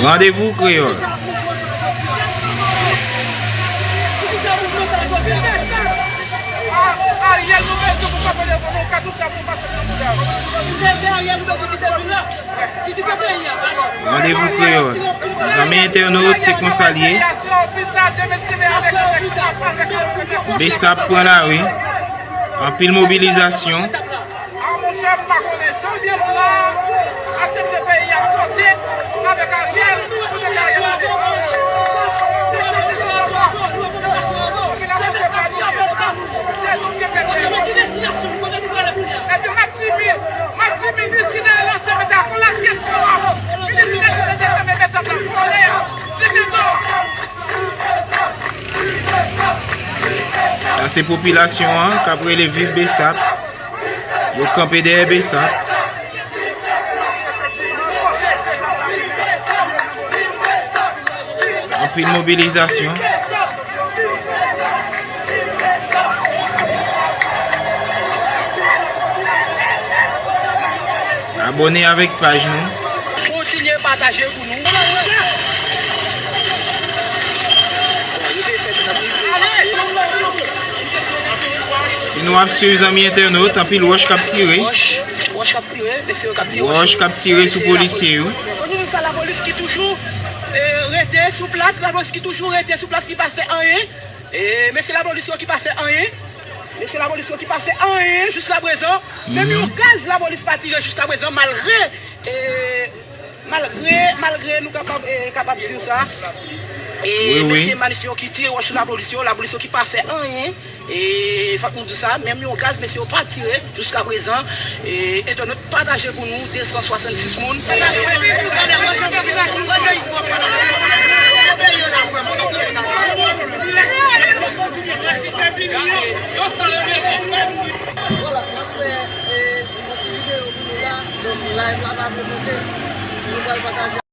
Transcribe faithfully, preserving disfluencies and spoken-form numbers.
Randevou Kreyòl. Ariel, nou bezwen pou kanpe devan nou, katouch la pou pase nan bouda. Se, se Ariel nou bezwen ki sèvi la. Randevou Kreyòl. Zanmi entènot, se konsa l ye. Besap pran lari. Anpil mobilizasyon. Epi m ap di mi, m ap di minis ki dèyè lanse mete a kon lakèt pou minis ki dèyè lanse mete a vòlè a. Ti Tito. Sa se popilasyon an k ap rele viv Besap. Yo kanpe dèyè Besap. Anpil mobilizasyon. Abòne avèk paj nou. Kontinye pataje pou nou. Si nou ap swiv zanmi entènot, anpil wòch k ap tire. Wòch, wòch k ap tire, mesye yo k ap tire wòch. Wòch k ap tire sou polisye yo. Kounye a sa lapolis ki toujou, eh, rete sou plas, lapolis ki toujou rete sou plas, ki pa fè anyen. Eh, mesye lapolis yo ki pa fè anyen. Mesye lapolis yo ki pa fè anyen jiskaprezan. Menm yon gaz lapolis pa tire jiskaprezan, malgre, eh, malgre, malgre nou kapab, eh, kapab di sa. E mesye manif yo ki tire wòch sou lapolis yo, lapolis yo ki pa fè anyen. E fòk nou di sa, menm yon gaz mesye yo pa tire jiskaprezan. E entènot, pataje pou nou, de san swasannsis moun. Vwala, n ap fè, eh, yon ti videyo pou nou la. Donk, live la pa vle monte. Nou pral pataje.